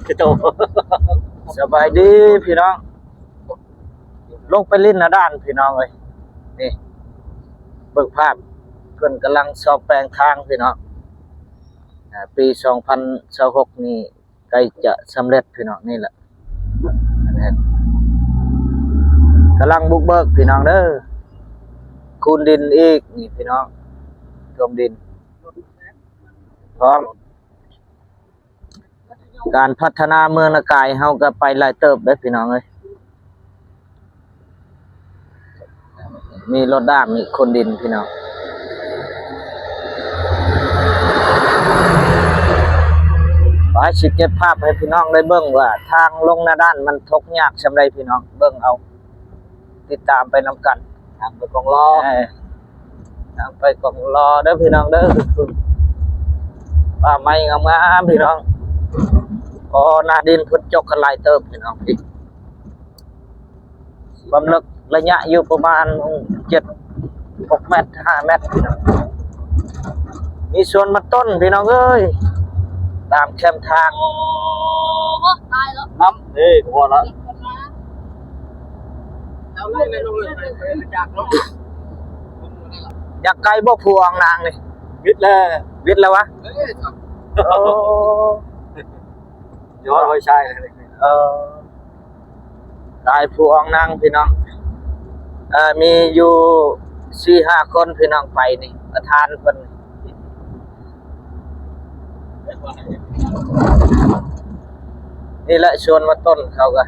ໂຕ ສະບາຍດີພີ່ນ້ອງ ລົງໄປຫຼິ້ນໜ້າດ່ານພີ່ນ້ອງເອີຍ ນີ້ ເບິ່ງພາບ ເພິ່ນກຳລັງຊອບແປງທາງພີ່ນ້ອງ ອາ ປີສອງພັນຊາວຫົກນີ້ ໃກ້ຈະສຳເລັດພີ່ນ້ອງ ນີ້ແຫຼະ ກຳລັງບຸກເບີກພີ່ນ້ອງເດີ ຄູນດິນອີກນີ້ພີ່ນ້ອງ ຖົມດິນ ພ້ອມ ການພັດທະນາເມືອງນາກາຍເຮົາກໍໄປຫຼາຍເຕີບເດ້ພີ່ນ້ອງເອີຍ ມີລົດດ້າມ ມີຂົນດິນພີ່ນ້ອງ ໄປ ຊິເກັບພາບໃຫ້ພີ່ນ້ອງໄດ້ເບິ່ງວ່າທາງລົງໜ້າດ່ານມັນທຸກຍາກສ່ຳໃດພີ່ນ້ອງ ເບິ່ງເອົາ ຕິດຕາມໄປນຳກັນ ທາງໄປກອງລໍ ເອີ ທາງໄປກອງລໍເດີພີ່ນ້ອງເດີ ປ່າໄມ້ງາມໆ ພີ່ນ້ອງ ໂອ້ ໜ້າດິນເພິ່ນຈົກກັນຫຼາຍເຕີບພີ່ນ້ອງ ຄວາມເລິກໄລຍະຢູ່ປະມານເຈັດ ຫົກແມັດ ຫ້າແມັດ ມີສວນມັນຕົ້ນພີ່ນ້ອງເອີຍ ຕາມແຄມທາງ ໂອ້ ຕາຍແລ້ວ ນ້ຳເດ້ ບໍ່ລະ ຢາກໄກບໍ່ ພູອ່າງນາງນີ້ ວິດແລ້ວ ວິດແລ້ວວະ ໂອ້ ຍອດຫ້ວຍຊາຍ ເອີ ຫຼາຍຜູ້ອອກນັ່ງພີ່ນ້ອງ ເອີ ມີຢູ່ສີ່ຫ້າຄົນພີ່ນ້ອງໄປນີ້ ປະທານເພິ່ນ ນີ້ແຫຼະສວນມັນຕົ້ນເຂົາກະ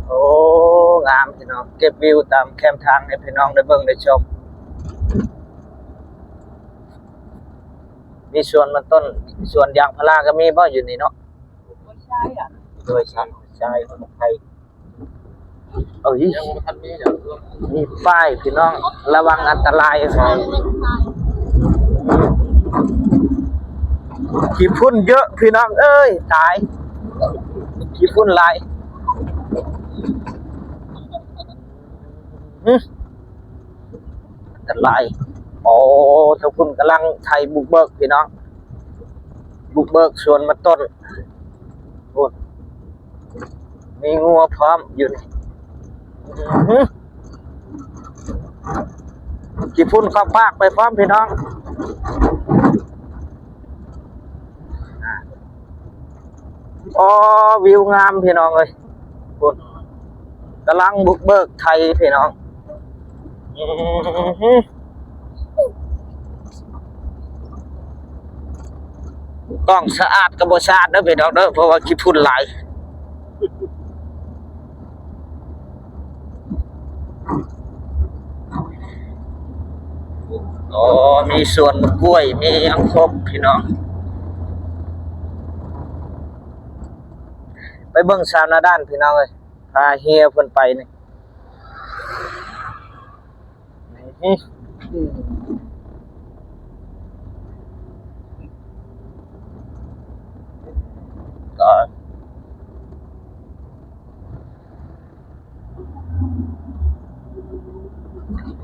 ໂອ້ ງາມພີ່ນ້ອງ ເກັບວິວຕາມແຄມທາງໃຫ້ພີ່ນ້ອງໄດ້ເບິ່ງໄດ້ຊົມ ມີສວນມັນຕົ້ນ ສວນຢາງພາລາກໍມີບໍ່ຢູ່ນີ້ເນາະ? ໂດຍສານຊາຍຂອງໄທ ເອີຍ ມີປ້າຍພີ່ນ້ອງ ລະວັງອັນຕະລາຍ ຂີ້ຝຸ່ນເຍີະພີ່ນ້ອງເອີຍ ຕາຍ ຂີ້ຝຸ່ນຫຼາຍ ຫື ອັນຕະລາຍ ໂອ້ ທາງພຸ້ນກຳລັງໄຖບຸກເບີກພີ່ນ້ອງ ບຸກເບີກສວນມັນຕົ້ນ ໂອ້ ມີງົວພ້ອມຢູ່ນີ້ ຫື ຂີ້ຝຸ່ນເຂົ້າປາກໄປພ້ອມພີ່ນ້ອງ ອໍ ວິວງາມພີ່ນ້ອງເອີຍ ພຸ້ນ ກຳລັງບຸກເບີກໄຖພີ່ນ້ອງ ກ້ອງສະອາດກໍບໍ່ສະອາດເດີພີ່ນ້ອງເດີ ເພາະວ່າຂີ້ຝຸ່ນຫຼາຍ. ໂອ້ ມີສວນກ້ວຍ ມີຫຍັງຄົບພີ່ນ້ອງ ໄປເບິ່ງຊາວນາດ້ານພີ່ນ້ອງເອີຍ ພາເຮຍເພິ່ນໄປນີ້.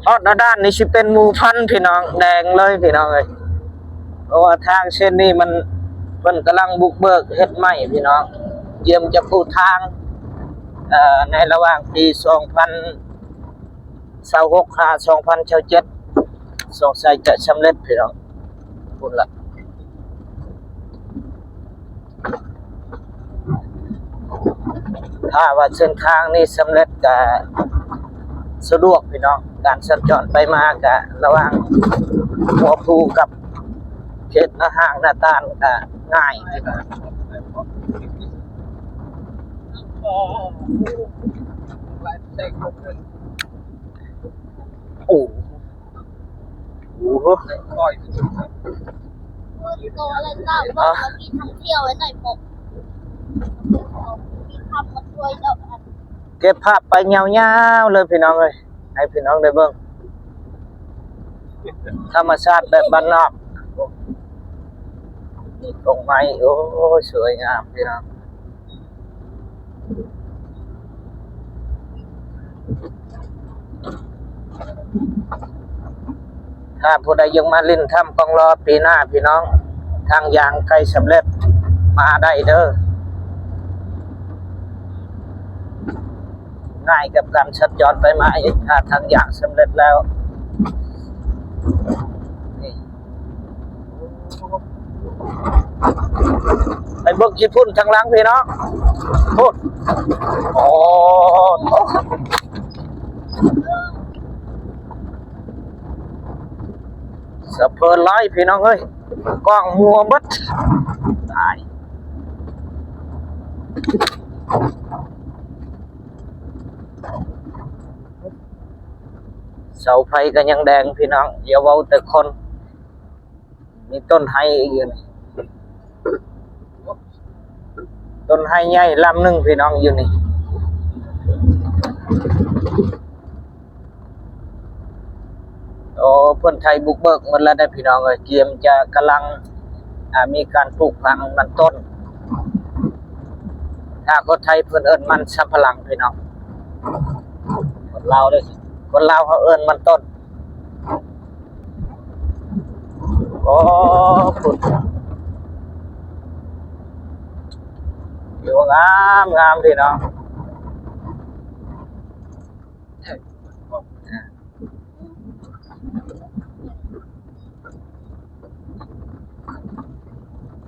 ຮອດໜ້າດ່ານນີ້ຊິເປັນໝູ່ພັນພີ່ນ້ອງ ແດງເລີຍພີ່ນ້ອງເອີຍ ເພາະວ່າທາງເສັ້ນນີ້ມັນ ເພິ່ນກຳລັງບຸກເບີກເຮັດໃໝ່ພີ່ນ້ອງ ກຽມຈະປູທາງ ເອີ ໃນລະຫວ່າງປີສອງພັນຊາວຫົກ ຫາສອງພັນຊາວເຈັດ ສົງໄສຈະສຳເລັດພີ່ນ້ອງ ພຸ້ນລະ. ຖ້າວ່າເສັ້ນທາງນີ້ສຳເລັດກະສະດວກພີ່ນ້ອງ ການສັນຈອນໄປມາກະລະຫວ່າງຫົວພູກັບເຂດນາຮ້າງນາຕານກະງ່າຍ. ໂອ້ ໂອ້ໂຫ ໂອ້ຍ ໂຕອະໄລເຈົ້າ ເອີ ບໍ່ມີທ່ອງທ່ຽວໄວ້ໜ້ອຍປົກ ມີຄຳມາຊ່ວຍເຈົ້າ ເກັບພາບໄປຍາວໆເລີຍພີ່ນ້ອງເອີຍ ໃຫ້ພີ່ນ້ອງໄດ້ເບິ່ງ ທຳມະຊາດແບບບ້ານນອກ ມີກົງໄມ້ ໂອ້ຍ ສວຍງາມພີ່ນ້ອງ. ຖ້າຜູ້ໃດຢາກມາຫຼິ້ນຖ້ຳກອງລໍປີໜ້າພີ່ນ້ອງ ທາງຢ່າງໃກ້ສຳເລັດ ມາໄດ້ເດີ້. ງ່າຍກັບການສັນຈອນໄປມາອີກ ຖ້າທາງຢ່າງສຳເລັດແລ້ວ. ນີ້ ໄປເບິ່ງຂີ້ຝຸ່ນທາງຫຼັງພີ່ນ້ອງ ພຸ້ນ. ໂອ້ ສະເພີນຫຼາຍພີ່ນ້ອງເອີຍ ກ້ອງມົວໝົດ ຕາຍ. ເສົາໄຟກໍຍັງແດງພີ່ນ້ອງ ຢ່າເວົ້າແຕ່ຄົນ. ມີຕົ້ນໄຮອີກຢູ່ນີ້ ຕົ້ນໄຮໃຫຍ່ລຳໜຶ່ງພີ່ນ້ອງຢູ່ນີ້. ໂອ້ ເພິ່ນໄຖບຸກເບີກໝົດແລ້ວເດ້ພີ່ນ້ອງເອີຍ ກຽມຈະກຳລັງ ອ່າ ມີການປູກຝັງມັນຕົ້ນ. ຖ້າຄົນໄທເພິ່ນເອີ້ນມັນສຳປະຫຼັງພີ່ນ້ອງ ຄົນລາວເດ້ ຄົນລາວເຮົາເອີ້ນມັນຕົ້ນ. ໂອ້ ພຸ້ນ ວິວງາມໆ ພີ່ນ້ອງ.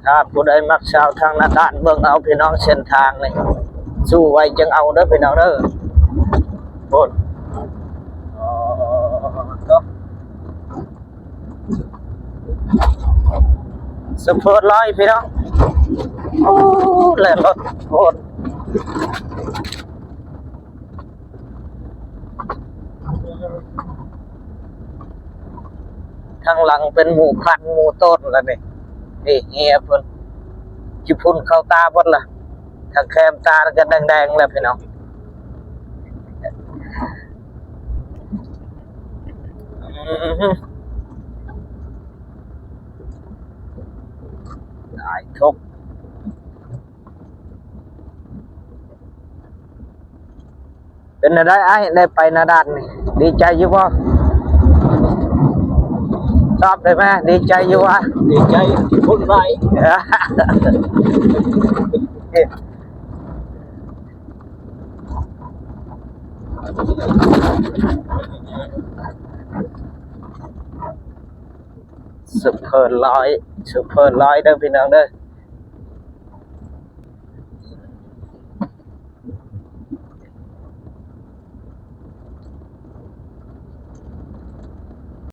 ຖ້າຜູ້ໃດມັກສາວທາງໜ້າດ້ານ ເບິ່ງເອົາພີ່ນ້ອງ ເສັ້ນທາງນີ້ ສູ້ໄວຈຶ່ງເອົາເດີ້ພີ່ນ້ອງເດີ້. ໂອ້ ສະເພີນຫຼາຍພີ່ນ້ອງ ໂອ້ ແລ່ນລົດໂພດ. ທາງຫຼັງເປັນໝູ່ພັນໝູ່ໂຕນລະນີ້ ນີ້ເຮຍເພິ່ນ ຂີ້ຝຸ່ນເຂົ້າຕາເບິດລະ ທາງແຄມຕາກໍແດງໆ ແລ້ວພີ່ນ້ອງ. ອືມ ຕາຍ ທົກ. ເປັນແນວໃດອ້າຍ ໄດ້ໄປໜ້າດ່ານນີ້ ດີໃຈຢູ່ບໍ່? ຕອບໄດ້ແມ ດີໃຈຢູ່ຫວາ? ດີໃຈ ຄົນຫຼາຍ. ສະເພີນຫຼາຍ ສະເພີນຫຼາຍເດີ້ພີ່ນ້ອງເດີ້.